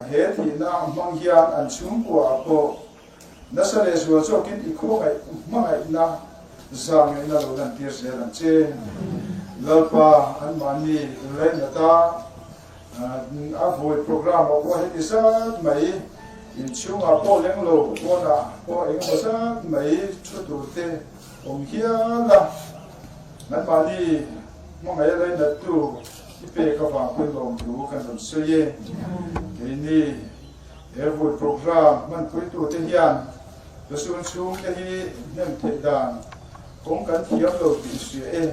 He thihna hmang hian an chhungkuaah pawh nasa leh zual zawkin i khawngaih hmangaihna zangaihna lo lantir zel ang che. Lalpa anmahni inlainata a vawi program ah pawh heti zat mai, inchhungah pawh leng lo pawnah pawh engemaw zat mai thu tur te awm hial a, anmahni hmangaih a lainattu I pek avang pawn lawmthu kan rawn sawi e. Keini he vui program hmanpuitute hian Lusun chhungte hi hnem theih dan kawng kan thiam lo tih hria e.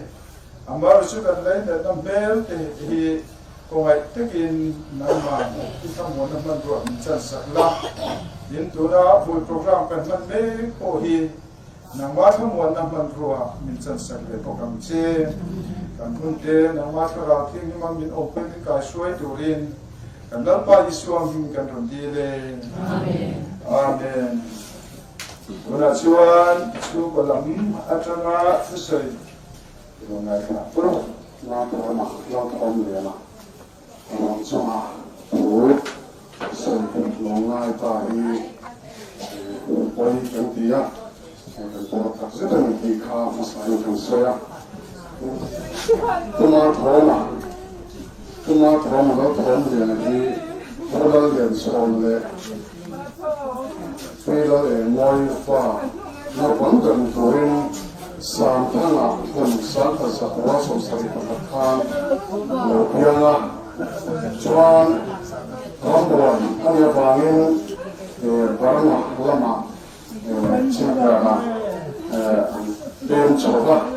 A mar chu kan lainatna hmel te hi kawngaih takin nangmah i thlamuanna hmanrua min chansak la. Tin, tuna vui program kan hman mek pawh hi Nangmah thlamuanna hmanrua min chansak leh bawk ang che. Kan hunte nangmah thlarau thianghlim a min awmpui min kaihruai turin kan Lalpa Isua hming kan rawn dil e. Amen. Tunah chuan chhungkaw lam atanga thusawi i rawn ngaithla ang. Pu Lalthawma, Lalthawm Liana Ruang chunga thu sawi theih lo ngai ta hi pawi kan ti a, kan pawr tak zet a ni tih kha hmasain kan sawi a. Tuma thawma, tuma thawma lo thawm lian hi Pu Lallianchhawn leh Pi Lalengmawi fa naupang ber ni turin Samthanga kum 1971 khan lo piang a, chuan rambuan a nih avangin Burma lamah Chhingpiana an pem chho va,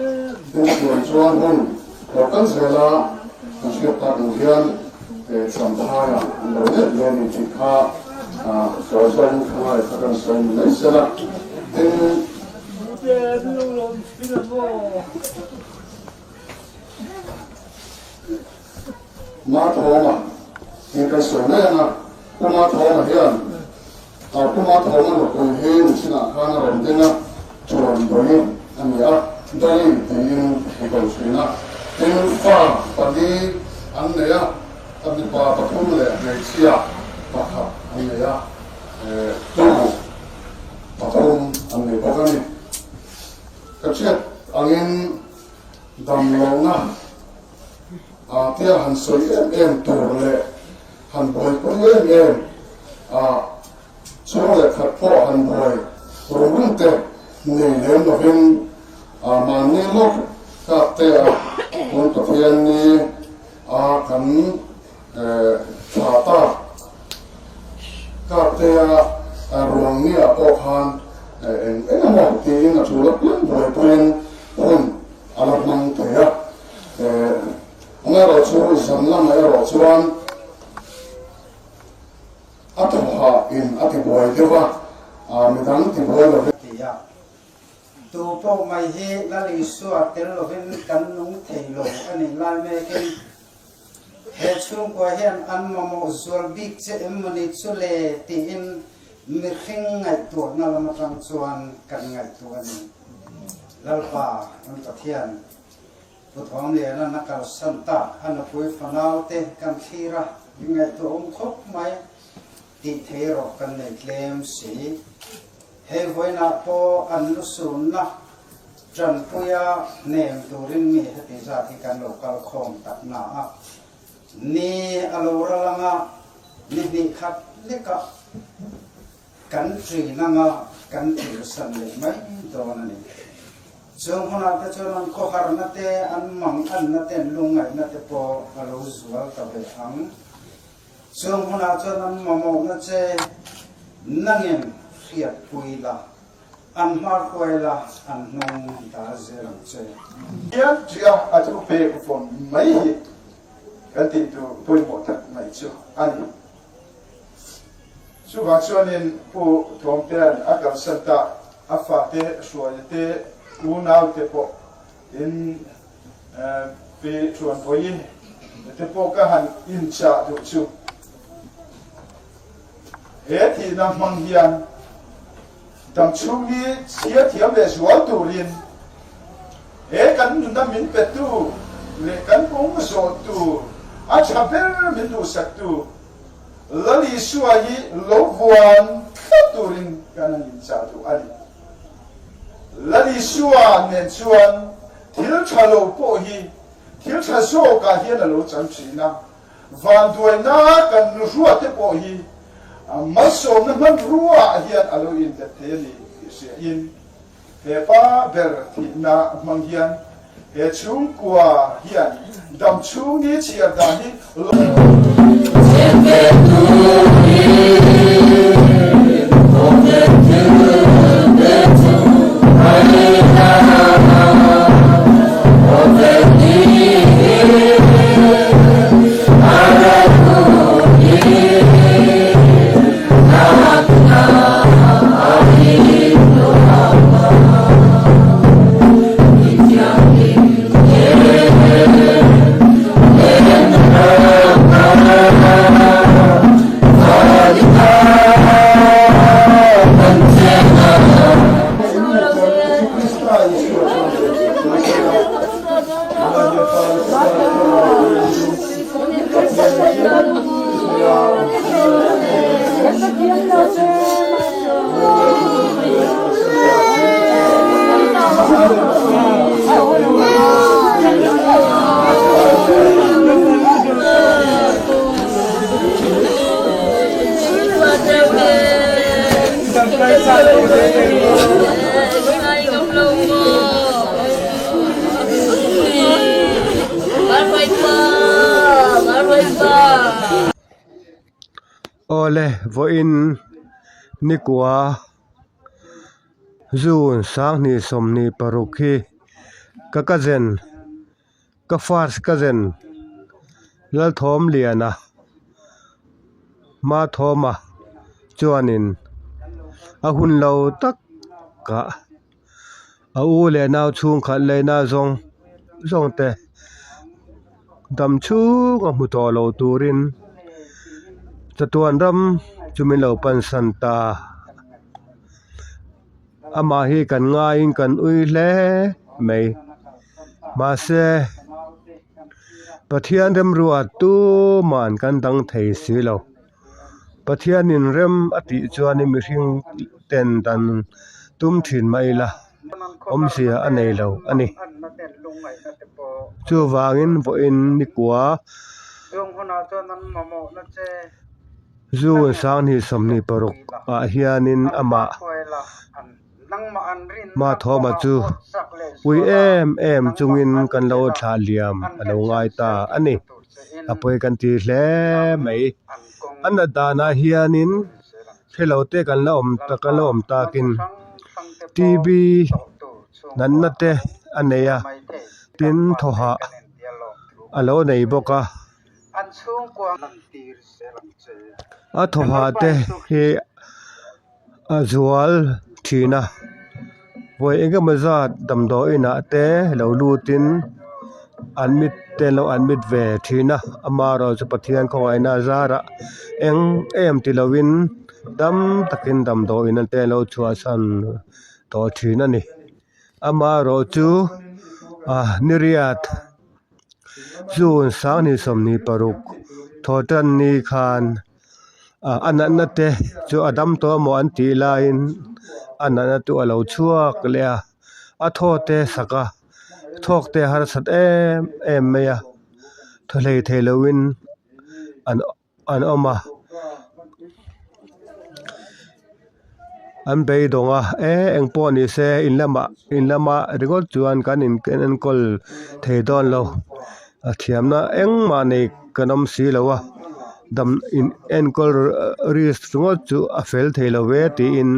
tin chuan chuan hun lo kal zela an hriat tak ang hian Champhaia an lo let leh a ni tih kha sawi zawng kha ngaithla kan sawi ni mai sela, tin. Mathawma hi kan sawi mai ang a, Pu Mathawma hian Pu Mathawma nupui hi nichinah khan a rawn ding a, chuan Dawli a ni a, Dawli tiin an ko thin a, tin fa pali an nei a, a mipa pathum leh hmeichhia pakhat an nei a, tu Pathum an nei bawk a ni. Ka hriat angin damlohna ah tia han sawi em em tur leh han buaipui em em ah chhung leh khat pawh han buai rum rum te nei lem lovin ah mahni lawk kak te a tun Pathian ni a kan Thla ta Kaptea ruang nia pawh khan eng eng emaw tiin a tul apiang buaipuiin hun a la hmang thei a. Amaherawhchu zan lamah erawh chuan a thawhah in a tibuai deuh a, midang tibuai lovin. Ti a, tu pawh mai hi Lal Isua tel lovin kan nung thei lo a nih lai mekin He chhungkua hian an mamawh zual bik che em mawni chu le tiin mihring ngaihtuahna lam atang chuan kan ngaihtuah a ni. Lalpa kan Pathian, Pu Thawmliana na kalsan tak a nupui fanau te kan thlir a, min ngaihtuah awm khawp mai tih thei erawh kan nei tlem si. Hei vawiinah pawh an lusunna Ṭanpuia hnem turin mi heti zat hi kan lo kal khawm tak na a, ni a lo ral anga ni hnih khat lekah kan ṭin anga kan tirsan leh mai dawn a ni. Chung hunah te chuan an khawharna te, an manganna te, an lungngaihna te pawh a lo zual ta ve ang. Chung hunah chuan an mamawhna che nangin hriatpui la. An hma hruai la, an hnung dal zel ang che. Hian tia a thu pek vawn mai hi kan tih tur pawimawh tak mai chu a ni. Chuvang chuanin Pu Thawmtea'n a kalsan ta a fate hruaia te unaute pawh in Pi Thuanvawiin te pawh ka han inchah duh chu. He thihna hmang hian damchhung hi chhia thiam leh zual turin he kan nuna min petu leh kan kawng zawhtu a tha ber min duhsaktu. Lal Isua hi lo vuan tlat turin kan han inchah duh a ni. Lal Isua nen chuan thil tha lo pawh hi thil tha zawkah hian a lo chang thin a, vanduaina kan nuhruatte pawh hi malsawmna hmanruaah hian a lo inlet thei a ni tih hriain, He pa ber thihna hmang hian he chhungkua hian dam chhung ni chhiar dan hi lo. Awle vawiin nikua June sanghnih sawmhnih paruk hi ka cousin ka first cousin Lalthawmliana Mathawma chuanin a hun lo tak ah a u leh nau chhungkhat lehna zawng zawng te dam chhung a hmu tawh lo turin chatuan ram chu min lo pan san ta amah hi kan ngaiin kan ui hle mai mahse Pathian remruat tuman kan dang thei si lo. Pathianin rem a tih chuanin mihring ten dan tum thin mai ila awmzia a nei lo a ni. Chuvangin vawiin nikua June sanghnih 26 ah hianin amah Mathawma chu ui em em chungin kan lo thlah liam a lo ngai ta a ni. A pawi kan ti hle mai. A nat danah hianin hrelo te kan la awm tak kan la awm takin T_B natna te a nei a, tin thawhah a lo nei bawk a. A thawhah te hi. A zual thin a vawi eng emaw zat damdawi inah te lo lutin admit te an lo admit ve thin a amaherawhchu Pathian khawngaihna a zarah eng em ti lovin dam takin damdawi in te an lo chhuahsan tawh thin a ni amaherawhchu ah niriat June sanghnih 26 thawhtan ni khan. A natna te chu a dam tawh emaw an tih laiin a natna chu a lo chhuak leh a, a thaw te sak a, thawk te a harsat em em mai a, thaw hlei thei loin an an awm a, an beidawng a, e engpawh ni se in lamah in lama ringawt chuan kan in enkawl thei dawn lo. A thiamna engmah nei kan awm si lo a, dam in enkawl risk ringawt chu a fel thei lo ve tiin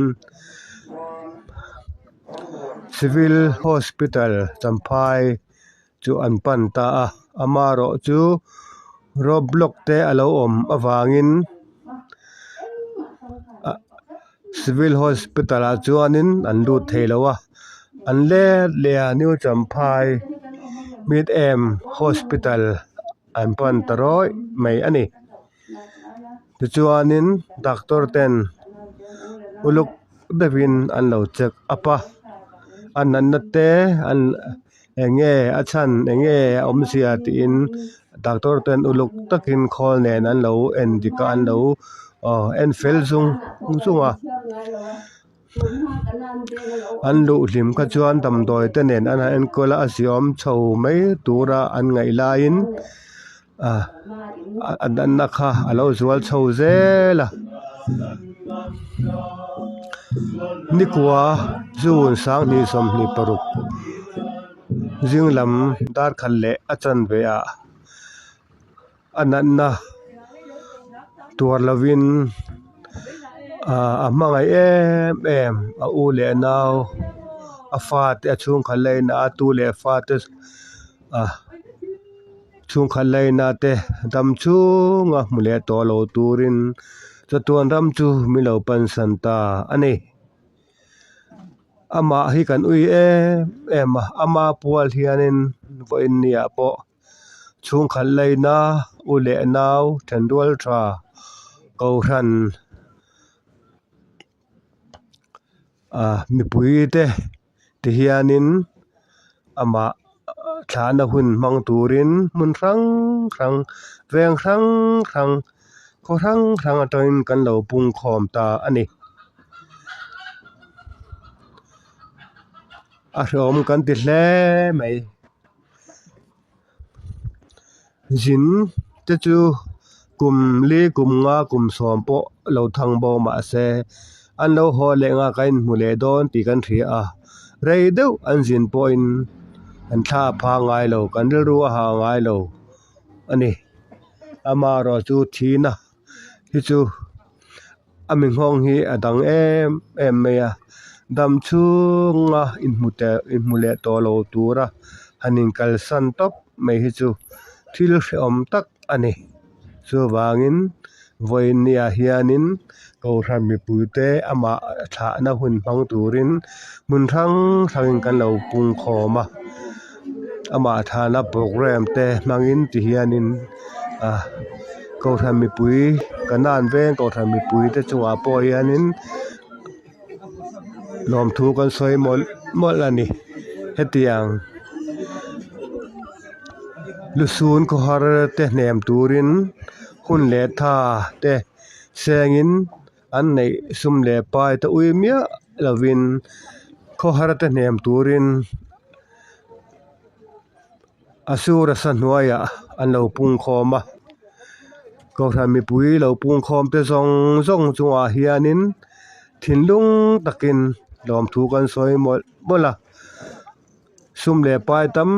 civil hospital Champhai chu an pan ta a, amaherawh chu road block te a lo awm avangin ah civil hospital ah chuanin an lut thei lo a an let leh a new champhai mid em hospital an pan ta rawih mai a ni tichuanin doctor ten uluk deuhin an lo check up a a natna te an. Eng nge a chhan eng nge a awmzia tiin doctor ten uluk takin khawl nen an lo en dik a an lo aw en fel zung zung a an luh hlim kha chuan damdawi te nen an han enkawl a a ziawm chho mai tura an ngaih laiin ah a natna kha a lo zual chho zel a nikua June sanghnih 26 zing lam dar khat leh a chanve ah a natna tuar lovin ah a hmangaih em em a u leh nau a fate a chhungkhat la inah a tu leh fate ah. Chhungkhat laina te dam chhunga hmu leh tawh lo turin chatuan ram chu min lo pansan ta a ni. Amah hi kan ui em em a, ama pual hianin vawiin niah pawh chhungkhat laina u leh nau thenrual tha kohhran ah mipui te. Tihianin amah thlahna hun hmang turin hmun hrang hrang veng hrang hrang khaw hrang hrang atangin kan lo pung khawm ta a ni. A hrehawm kan ti hle mai. Zin te chu kum li kum nga kum sawm pawh lo thang bo mah se an lo haw leh nga ka inhmu leh dawn tih kan hria a, rei deuh an zin pawhin an thla a pha ngai lo kan rilru a ha ngai lo a ni. Amaherawh chu thihna hi chu a mi nghawng hi a dang em em mai a, dam chhunga inhmu teh inhmu leh tawh lo tura han inkalsan tawp mai hi chu thil hrehawm tak a ni. Chuvangin vawiin niah hianin Kohhran mipuite amah thlahna hun hmang turin hmun hrang hrangin kan lo pung khawm a, amah thlahna programme te hmangin tihianin ah Kohhran mipui Kanan veng Kohhran mipui te chungah pawh hianin lawmthu kan sawi mawlh mawlh a ni hetiang lusun khawhar te hnem turin hun leh tha te sengin an neih sum leh pai te ui miah lovin khawhar te hnem turin a sur a sa hnuaiah an lo pung khawm a kohhran mipui lo pung khawm te zawng zawng chungah hianin thinlung takin lawmthu kan sawi mawlh mawlh a sum leh pai tam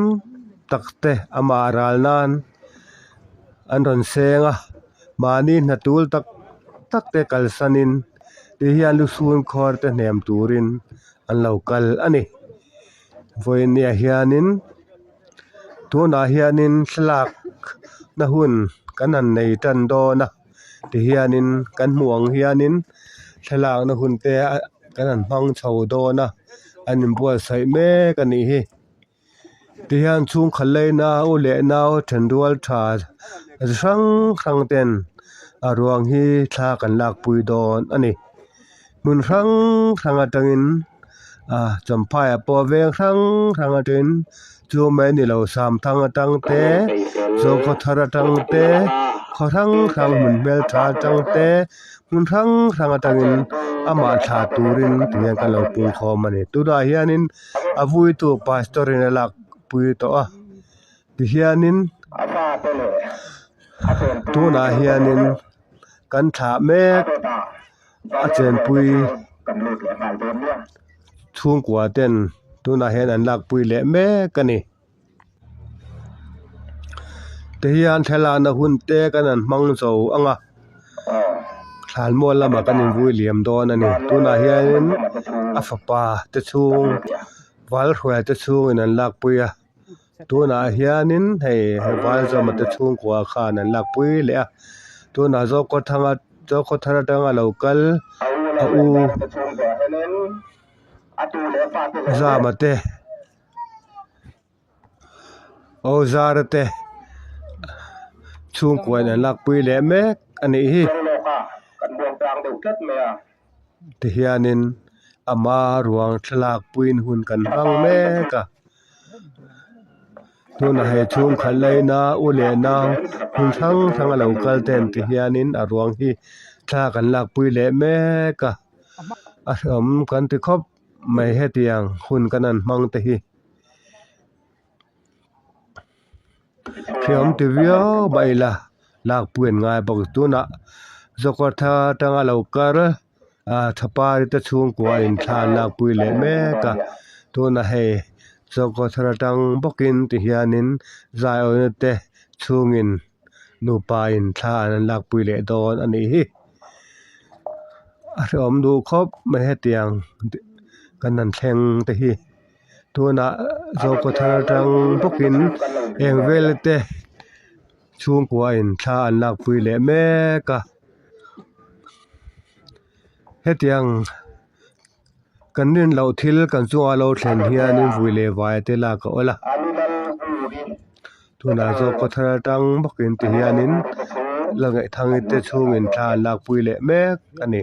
tak te amah ral nan an rawn seng a mahni hna tul tak tak te kalsanin tihian lusun khuar te hnem turin an lo kal a ni. Vawinia hianin tunah hianin thlalak na hun kan han nei tan dawn a tihianin kan hmuh ang hianin thlalak na hun te kan han hmang chho dawn a an inbuatsaih mek a nih hi tihian chhungkhat laina u leh nau thenrual tha chi hrang hrang ten a ruang hi thla kan lakpui dawn a ni. Hmun hrang hrang atangin ah Champhai ah pawh veng hrang hrang atangin chu mai ni lo Samthang atang te Zokhawthar atang te khaw hrang hrang hmun hmeltha atang te hmun hrang hrang atangin amah thlah turin tihian kan lo pung khawm a ni tunah hianin a vuitu pastor in a lak pui tawh a tihianin tunah hianin kan thlah mek. A chenpui chhungkua ten tunah hian an lakpui leh mek a ni. Tihian thlalakna hun te kan han hmang zo ang a, thlanmual lamah kan invui liam dawn a ni. Tunah hianin a fapa te chhung Valhruaia te chhungin an lakpui a. Tunah hianin hei Valzawma te chhungkua khan an lakpui leh a tunah Zokhawthanga Zokhawthar atanga lo kal a u Zama te aw Zara te chhungkua in an lakpui leh mek a nih hi. Tihianin ama ruang thlalak puiin hun kan hmang mek a. Tunah hei chhungkhat laina u leh nau hmun hrang hrang a lo kal ten ti hianin a ruang hi thla kan lakpui leh mek a a hreawm kan ti khawp mai hetiang hun kan han hmang te hi. Hreawm ti viau mah ila lakpui an ngai bawk tunah Zokartha atanga lo kal ah Thapari te chhungkua in thla an lakpui leh mek a tunah hei Zokarthar atang bawkin ti hianin Zaiawna te chhungin nupa in thla an lakpui leh dawn a nih hi a hreawm duh khawp mai hetiang kan han thleng te hi. Tunah zawkkaw thar atang bawkin eng vel te chhungkua in thla an lakpui leh mek a hetiang kan rin loh thil kan chunga lo thlen hianin vui leh vai te lak a awl a tunah zawkkaw thar atang bawkin ti hianin la ngaihthang te chhungin thla an lakpui leh mek a ni.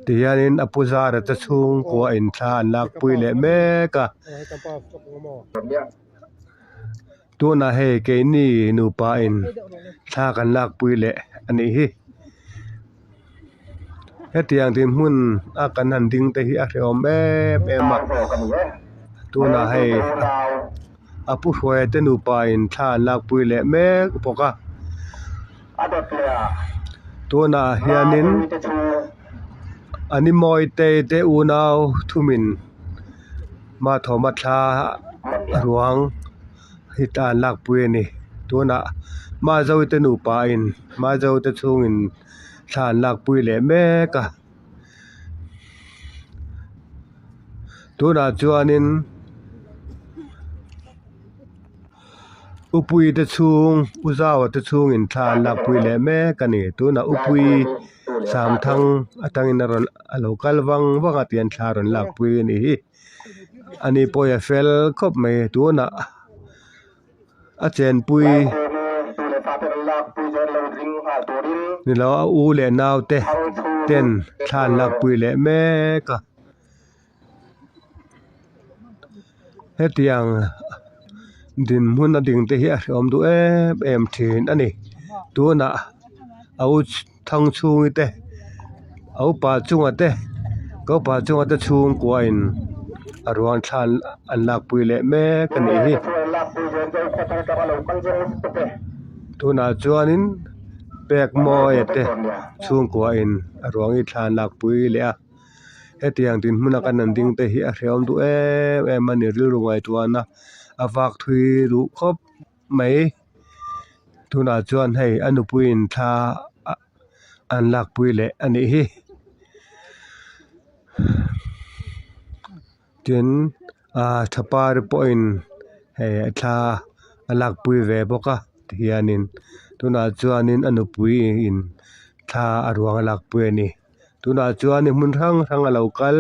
Tihianin a pu zara te chhungkua in thla an lakpui leh mek a tunah hei keini nupa in thla kan lakpui leh a nih hi hetiang dinhmun a kan han ding te hi a hrehawm em em a tunah hei a pu hruaia te nupa in thla an lakpui leh mek bawk a. Tunah hianin Animawite te unau thumin Mathawma thla ruang hi ta an lakpui a ni. Tunah Mazote nupain Mazote chhungin thla an lakpui leh mek a. Tunah chuanin. Upui te chhung u zau te chhung in thla an lakpui leh mek a ni tunah upui samthang atangin a rawn a lo kal vang vang a tihian thla a rawn lakpui a nih hi ani pawh hi a fel khawp mai tunah a chenpui ni lo a u leh nau te ten thla an lakpui leh mek a. Hetiang dinhmun a ding te hi a hrehawm duh em em thin a ni tunah a u thang chhungi te a upa chunga te ka upa chunga te chhungkua in a ruang thla an lakpui leh mek a nih hi tunah chuanin pek mawi te chhungkua in a ruang hi thla an lakpui leh a. Hetiang dinhmuna kan han ding te hi a hrehawm duh em em a ni rilru ngaihtuahna a vak thui duh khawp mai tunah chuan hei a nupuiin thla an lakpui leh a nih hi tin ah thapari pawhin hei thla a lakpui ve bawk a tihianin tunah chuanin a nupuiin thla a ruang a lakpui a ni. Tunah chuan hmun hrang hrang a lo kal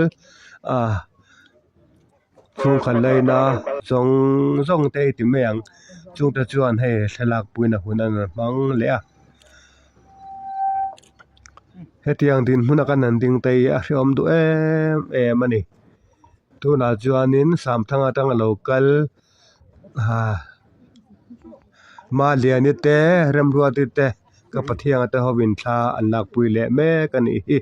a chhungkhat laina zawng zawng te hi ti mai ang chungte chuan hei thlalak puina hun an rawn hmang leh a hetiang dinhmun a kan han ding te hi a hrehawm duh em em a ni tunah chuanin Samthang atanga lo kal ah Maliani te Remruati te. Ka Pathian te ho in thla an lakpui leh mek a nih hi.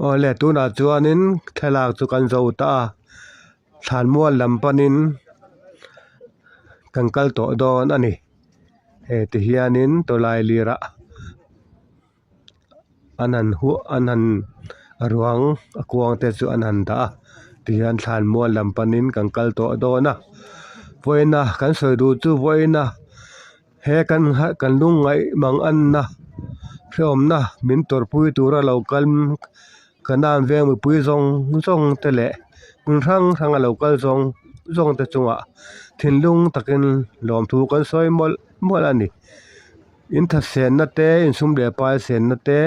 Awle tunah chuanin thlalak chu kan zo ta a thlanmual lam panin kan kal tawh dawn a ni hei ti hianin tawlai lirah. An han huh an han ruang a kuang te chu an han dah a tihian thlanmual lam panin kan kal tawh dawn a vawiina kan sawi duh chu vawiina he kan kan lungngaih mang anna hrehawmna min tawrhpui tura lo kal kan an veng mipui zawng zawng te leh hmun hrang hrang a lo kal zawng zawng te chungah thinlung takin lawmthu kan sawi mawlh mawlh a ni. In tha senna te in sum leh pai senna te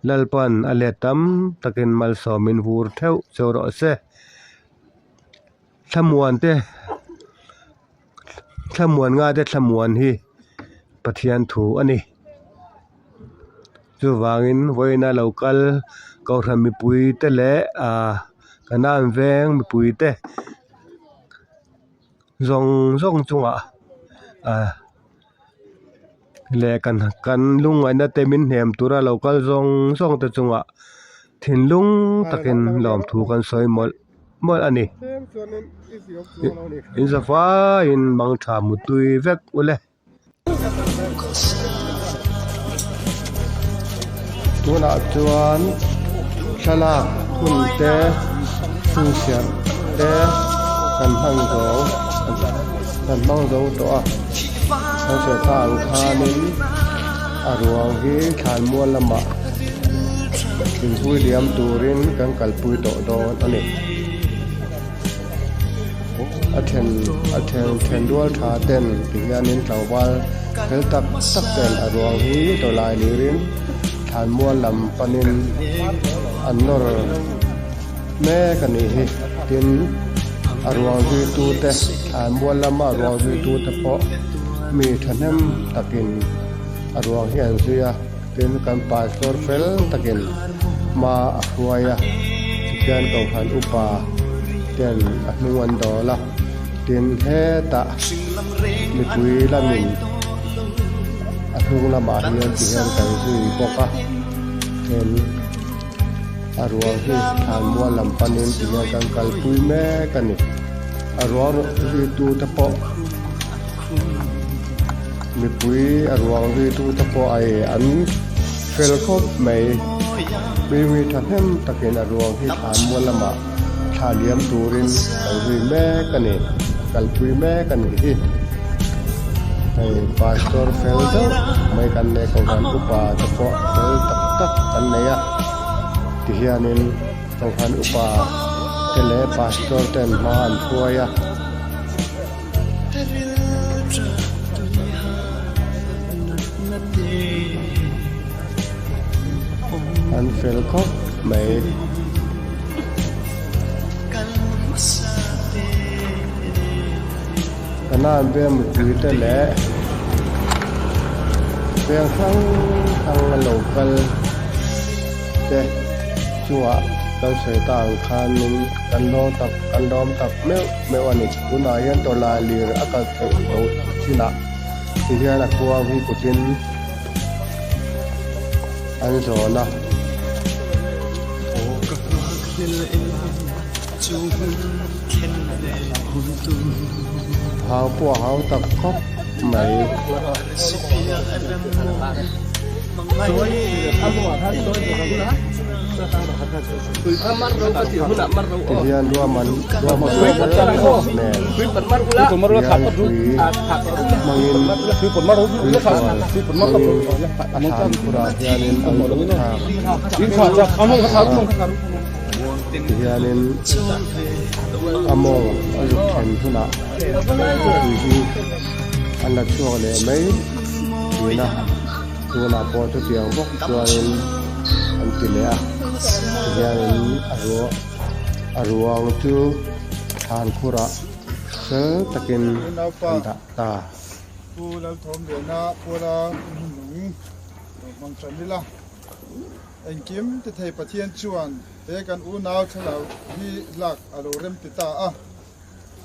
Lalpan a let tam takin malsawmin vur theuh cheu rawh se. Thlamuan te thlamuan ngai te thlamuan hi Pathian thu a ni. Chuvangin vawiina lo kal kohhran mipui te leh ah Kanan veng mipui te zawng zawng chungah ah leh kan kan lungngaihna te min hnem tura lo kal zawng zawng te chungah thinlung takin lawmthu kan sawi mawlh mawlh a ni. In zafaiin mangtha mutui vek ule. Tunah chuan thlalak hun te chhunchhiah te kan hman zo kan hmang zo tawh a kan sawi ta ang khanin a ruang hi thlanmual lamah inzui liam turin kan kalpui tawh dawn a ni. A then a then then rual tha ten ti hianin tlangval fel tak tak ten a ruang hi tawlai lirin thlanmual lam panin an nawr mek a nih hi tin a ruang zui tu te thlanmual lama a ruang zui tu te pawh mi thahnem takin a ruang hi an zui a. Tin, kan pastor fel takin hma a hruai a, tichuan Kohhran upa ten a hnung an dawl a, tin hetah mipui lamin a hnung lamah hian ti hian kan zui bawk a, tin a ruang hi thlanmual lam panin ti hian kan kalpui mek a ni. A ruang zuitu te pawh. Mipui a ruang zuitu te pawh a e an fel khawp mai. Mimi thahnem takin a ruang hi thlanmual lamah thla liam turin kan zui mek a ni, a kalpui mek a nih hi. Hei pastor fel deuh mai kan nei kohhran upa te pawh fel tak tak kan nei a, tihianin kohhran upa te leh pastor ten hma an hruai a. An fel khawp mai. Kanan veng mipui te leh veng hrang hrang a lo kal te chungah kan sawi ta ang khanin kan lawm tak kan lawm tak meuh meuh a ni. Tunah hian tawlai lir a kal theih loh chinah ti hian a kuang hi kutin an zawn a. Hau pawh a hau tak khawp mai. Tihian ruahman ruahman nen hian pui hmangin pui sual pui a thlan phurah hianin an zuk thlak a tihianin a mawng a zuk then hunah pui hi an la chhuak leh mai thin a. Tunah pawh chutiang bawk chuanin an ti leh a, tihianin a ruang a ruang chu thlan khurah fel takin an dah ta. Pu Lalthawmliana Puala hun nung lo hmang tan ila, engkim ti thei Pathian chuan he kan unau thlarau hi lak a lo rem ti ta a.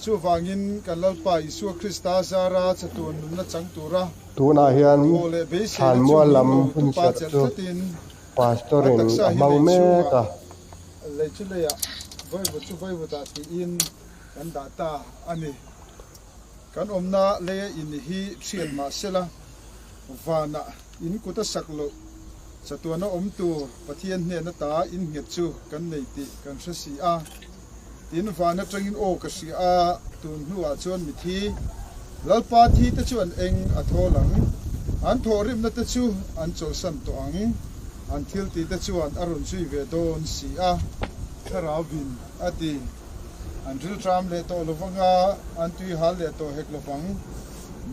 Chuvangin kan Lalpa Isua Krista zara chatuan nunna chang tura Tunah hian thawh leh beiseina chu thlanmual lam min hun tupa serh chelh chu tlatin Pastor a in taksa a hi hmang lei mek chhungah a. lei chu leiah vawivut chu vaivutah tiin kan dah ta a ni. Kan awmna leia in hi hriat mah sela vanah in kut a sak loh chatuana awm tur Pathian hnena ta innghet chu kan nei tih kan hre si a. Tin, van atangin aw ka hria a, tun hnuah chuan mithi, Lalpa thi te chu an eng a thawl ang, an thawhrimna te chu an chawlhsan tawh ang, an thiltih te chuan a rawn zui ve dawn si a, thlarau vin a ti. An rilṭam leh tawh lo vanga, an tui hal leh tawh hek lo vang,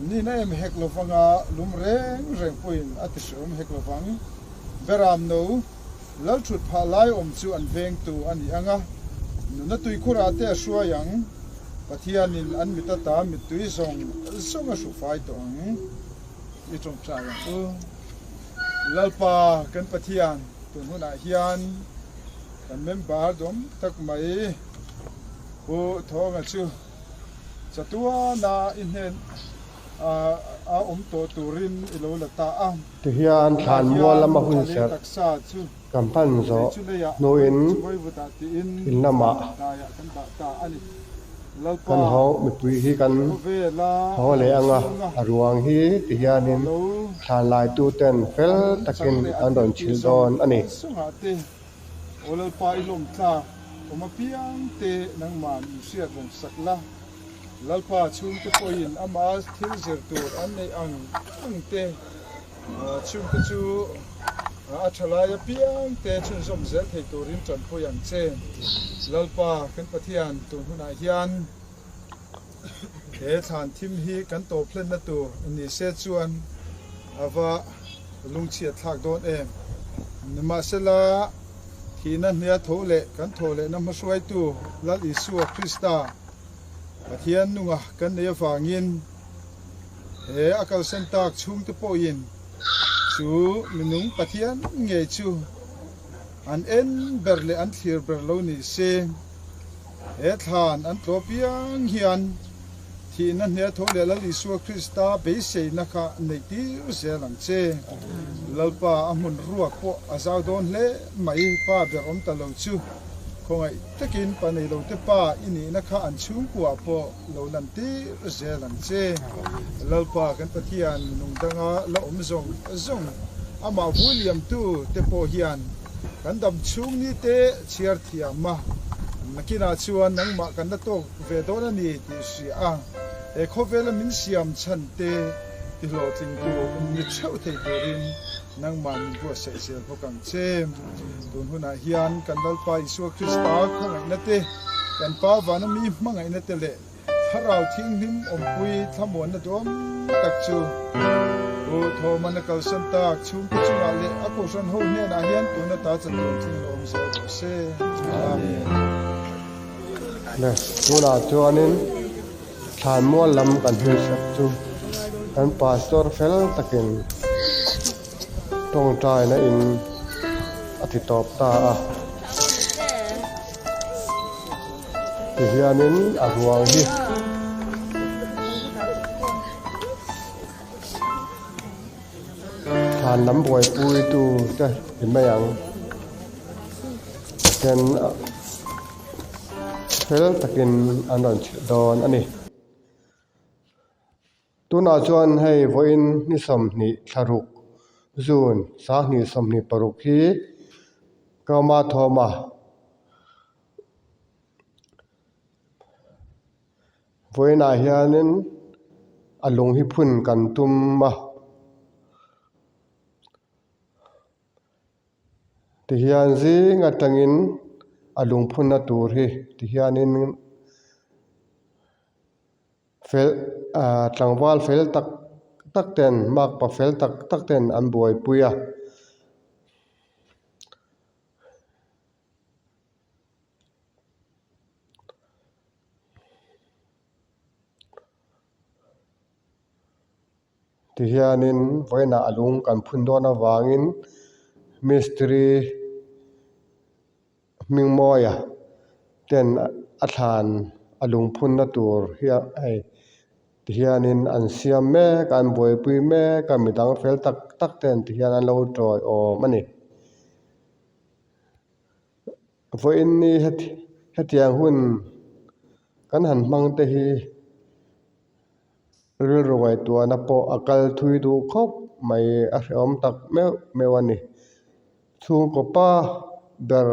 nina em hek lo vanga, lum reng reng pawhin a ti hreawm hek lo vang, Beram no. Lalthut phah lai awm chu an vengtu a ni ang a, nuna tuikhurah te a hruai ang, Pathianin an mit ata mittui zawng zawng a hrufai tawh ang. I tawngtai ang u. Lalpa kan Pathian tun hunah hian kan member dawm tak mai Pu Thawnga chu chatuana i hnen a awm tawh turin i lo la ta a. Tihian thlanmual lama hun serh kan hman zawh hnuin in lamah kan haw mipui hi kan haw leh ang a, a ruang hi tihianin thlan laituten fel takin an rawn chhilh dawn a ni. Lalpa chhungte pawhin ama thil zir tur an neih ang ang te, chhungte chu a tha lai apiang te chhunzawm zel thei turin tanpui ang che. Lalpa kan Pathian tun hunah hian he thlan thim hi kan tawp hlenna tur ni se chuan a va lungchhiat thlak dawn em. Nimahsela thihna hnia tho leh kan thaw lehna hmahruaitu Lal Isua Krista, Pathian nunga kan nei avangin he a kalsan tak chhungte pawhin chu minung Pathian ngei chu an en ber leh an thlir ber lo ni se. He thlan an tlawh piang hian thihna hne tho leh Lal Isua Krista beiseina kha neih tir zel ang che. Lalpa a hmun ruak pawh a zau dawn hle mai, pa ber awm ta lo chu. Khawngaih takin pa nei lo te pa i nihna kha an chhungkuah pawh lo lan tir zel ang che. Lalpa kan Pathian minung danga la awm zawng zawng amah vui liamtu te pawh hian kan dam chhung ni te chhiar thiam a, nakinah chuan nangmah kan la tawk ve dawn a ni tih hria a, he khawvela min siam chhan te tihlawhtlingtu ni theuh thei turin nangmah min buatsaih zel bawk ang che. Tun hunah hian kan Lalpa Isua Krista khawngaihna te, kan Pa vana mi hmangaihna te leh Thlarau Thianghlim awmpui thlamuanna duam tak chu Pu Thawmana kalsan tak chhungte chungah leh a kohhran ho hnenah hian tuna ta chatuan thleng lo awm zel rawh se. Amen. Le, tunah chuanin thlanmual lam kan hrilhsak chu kan Pastor fel takin Tawngtaina in a ti tawp ta a. Tihianin a ruang hi thlan lam buaipui tu te ti mai ang. Then fel takin an rawn chhilh dawn a ni. Tunah chuan hei vawiin ni 20 thlaruk June 2026 hi Kama Thawma vawiinah hianin a lung hi phun kan tum a. Tihian zing atangin a lungphunna tur hi tihianin. Fel ah tlangval fel tak tak ten makpa fel tak tak ten an buaipui a. Tihianin vawiinah a lung kan phun dawn avangin mistiri Hmingmawia ten a thlan a lungphunna tur hi hei tihianin an siam mek a an buaipui mek a midang fel tak tak ten tihian an lo tawiawm a ni. Vawiin ni hetiang hun kan han hmang te hi rilru ngaihtuahna pawh a kal thui duh khawp mai a hrehawm tak meuh meuh a ni. Chhungkaw pa ber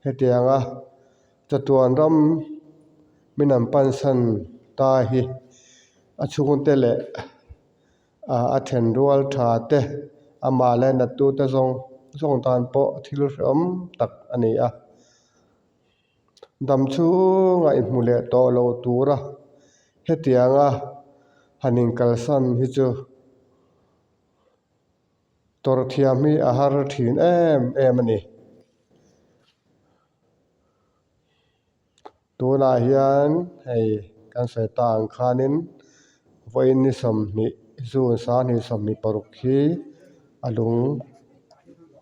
hetianga chatuan ram min an pansan ta hi a chhungte leh a thenrual tha te amah leh nattute zawng zawng tan pawh thil hrehawm tak a ni a. Dam chhunga i hmu leh tawh lo tura hetianga han inkalsan hi chu Tawrh thiam hi a har thin em em a ni. Tunah hian hei kan sawi ta ang khanin vawiin ni 20 June 2026 hi. a lung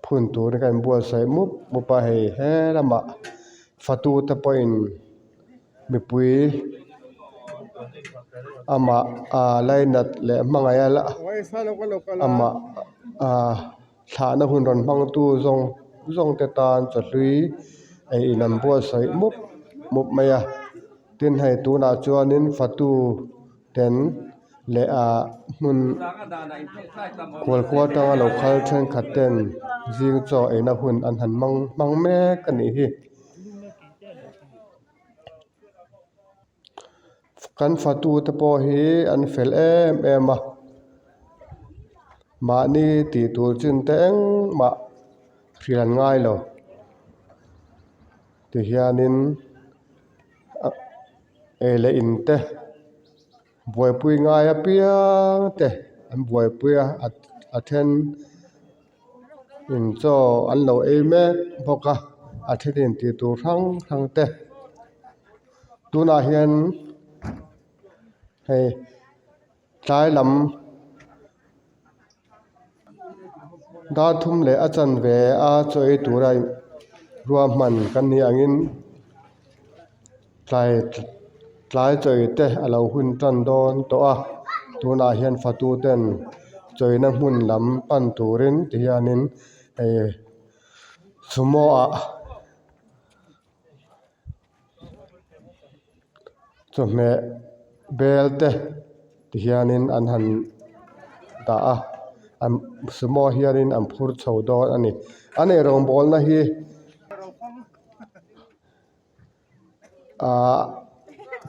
phun turin ka inbuatsaih mup mup a hei he lamah fatu te pawhin mipui amah ah lainat leh hmangaih a amah ah thlahna hun rawn hmangtu zawng zawng te tan chawhlui ei in an buatsaih mup mup mai a tin hei tunah chuanin fatu ten leh ah hmun khualkhua atanga lo kal thenkhat ten zing chaw eina hun an han hmang hmang mek a nih hi. Kan fatu te pawh hi an fel em em a mahni tih tur chin te engmah hrilh an ngai lo tihianin ei leh in te buaipui ngai apiang te an buaipui a a then in chaw an lo ei mek bawk a a thenin tih tur hrang hrang te tunah hian hei tlai lam dar thum leh a chanve a chaw ei tura ruahman kan nih angin tlai tlai chaw ei te a lo hun tan dawn tawh a tunah hian fatu ten chawina hmun lam pan turin ti hianin hei sumo ah. Chawhmeh bel te ti hianin an han dah a an sumo hianin an phur chho dawn a ni an eirawngbawlna hi ahh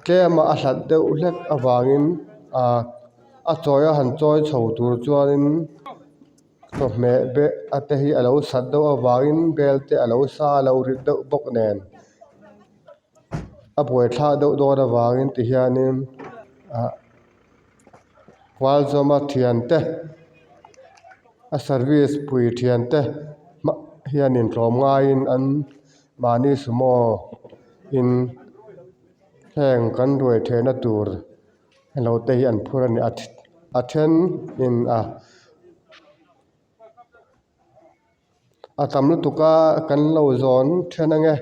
tlema a hlat deuh hlek avangin ahh a chawi a han chawi chho tur chuanin. Chawhmeh bel a te hi a lo sat deuh avangin bel te a lo sa a lo rit deuh bawk nen a buaithlak deuh dawn avangin ti hianin ah Hualzawma thiante a service pui thiante hmah hianin tlawm ngaiin an mahni sumo in heng kan ruai theihna tur. Helo te hi an phur a ni a a then in a a tam lutuk a kan lo zawn then ange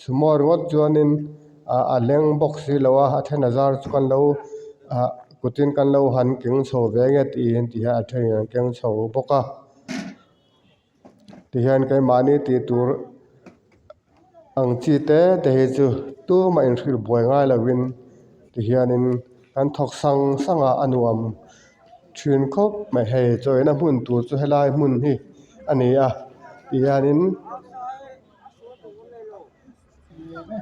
sumo ringawt chuanin ah a leng bawk silo a a then a zar chu kan lo ah kutin kan lo han keng chho ve ange tiin ti hian a thenin an keng chho bawk a tihian keimahni tih tur ang chi te te hi chu tumah inhrilh buai ngai lovin tihianin kan thawk sang sang a a nuam thin khawp mai hei chawina hmun tur chu helai hmun hi a ni a tihianin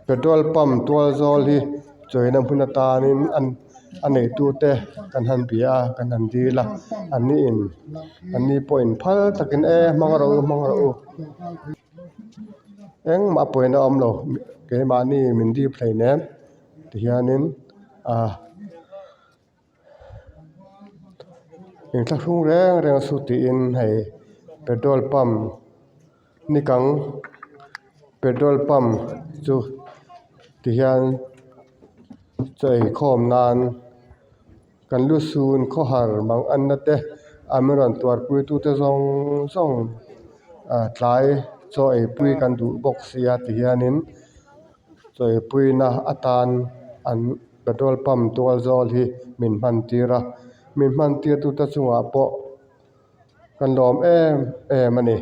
petrol pump tual zawl hi chawina hmun atanin an a neitute kan han bia a kan han dil a an ni in an ni pawhin phal takin e hmang rawh u hmang rawh u. Engmah pawhin a awm lo keimahni min dip hleinem tihianin ah inthlahrung reng reng a su tiin hei petrol pump nikang petrol pump chu tihian chaw eikhawm nan. Kan lu sun khawhar mang anna te a min rawn tuarpui tute zawng zawng ah tlai chaw eipui kan duh bawk sia ti hianin chaw eipuina atan an petrol pump tual zawl hi min hman tir a min hman tir tute chungah pawh kan lawm em em a ni.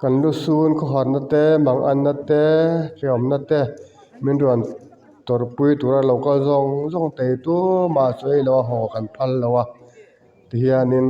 Kan lu sun khawharna te manganna te hreawmna te min rawn tawrhpui tura lo kal zawng zawng thei tumah chu ei lo a haw kan phal lo a tihianin.